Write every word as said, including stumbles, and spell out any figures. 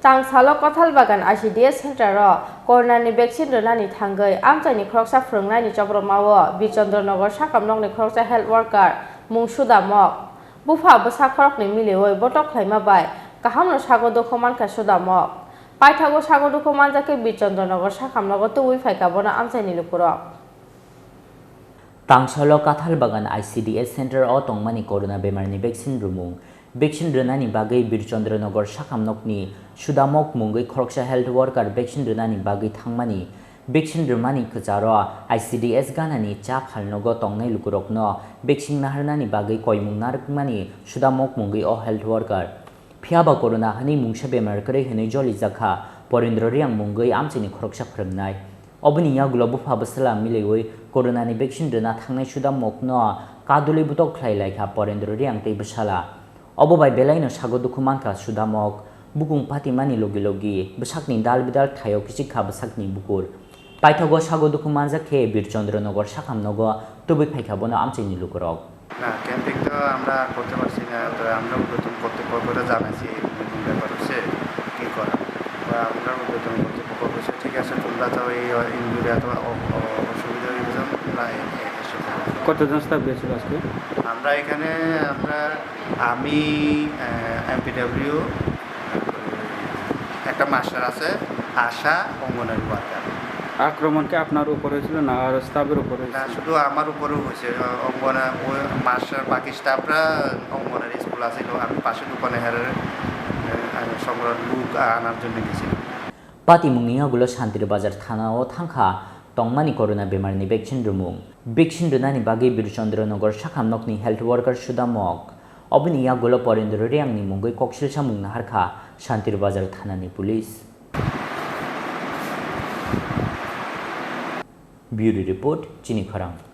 Tangsalo Kathal Bagan I C D S center o Corona ni vaccine rwnani thangwi amchaini khoroksa phwrwngnaini chopropmao Birchandra Nagar sakam nokni khoroksa health worker mung Sudamok. Bupha bwsa khoroknwi miliwi botok khlaima bai kahamno sago dukhu mankha Sudamok. Paithago sago dukhu manjakhe Birchandra Nagar sakam nogo tubui phaikha bono amchaini lukurok. Tangsalo Kathal Bagan I C D S center o tongmani corona bemarni vaccine rwmung. Vaccine rwnani bagwi Birchandra Nagar sakam nokni Sudamok mungwi khoroksa health worker vaccine rwnani bagwi thangmani. Vaccine rwmani kwcharo I C D S ganani cha phalnogo tongnai lukurokno vaccine naharnani bagwi koimung narwkmani Sudamok mungwi o health worker. Phiyaba corona hwnwi mungsa bemar kwrwi hwnwi jolijakha Porendra Reang mungwi amchaini khoroksa phwrwngnai. Oboni yagulo bupha bwsala miliwi coronani vaccine rwna thangnai Sudamokno kadulwi botok khlai laikha Porendra Reang tei bwsala. Obo bai belaino sago dukhu mankha Sudamok. Bukung patimani logi logi bwsakni dal bidal thaio kichik kha bwsakni bukur. Paithago sago dukhu manjak khe Birchandra Nagar sakam nogo tubui phaikha bono amchaini lukurok. না, ক্যাম্পিং তো আমরা করতে পারছি না, তো আমরা ঊর্ধ্বতন কর্তৃপক্ষকে জানাইছি এরকম ব্যাপার হচ্ছে, কী করা। তো আমরা ঊর্ধ্বতন কর্তৃপক্ষ বলছে, "ঠিক আছে, তোমরা তো এই ইনজুরি অথবা অ-, অ-, অসুবিধা হয়ে গেছে, তোমরা এ-, এ-, এসে করো।" কতজন স্টাফ গিয়েছিল আজকে? আমরা এখানে, আমরা, আমি, আহ, এমপিডব্লিউ, একটা মাস্টার আছে, আশা, অঙ্গনারী ওয়ার্কার। আক্রমণ কি আপনার উপর হয়েছিল না আর স্টাফের উপর না, হয়েছিল? শুধু আমার উপরেও হয়েছে। অঙ্গনা-, ওই মাস্টার, বাকি স্টাফরা অঙ্গনারী স্কুল আছিল, আমি পাশে দোকানে হেরে, আহ, সংগ্রহ লোক আনার জন্য গেছিলাম। Patimungni yagulo Shantir Bazar thana o thangkha tongmani corona bemarni vaccine rwmung. Vaccine rwnani bagwi Birchandra Nagar sakam nokni health worker Sudamok. Oboni yagulo Porendra Reangni mungwi koksil samung naharkha Shantir Bazar thanani police. Bureau report, Chini Khorang.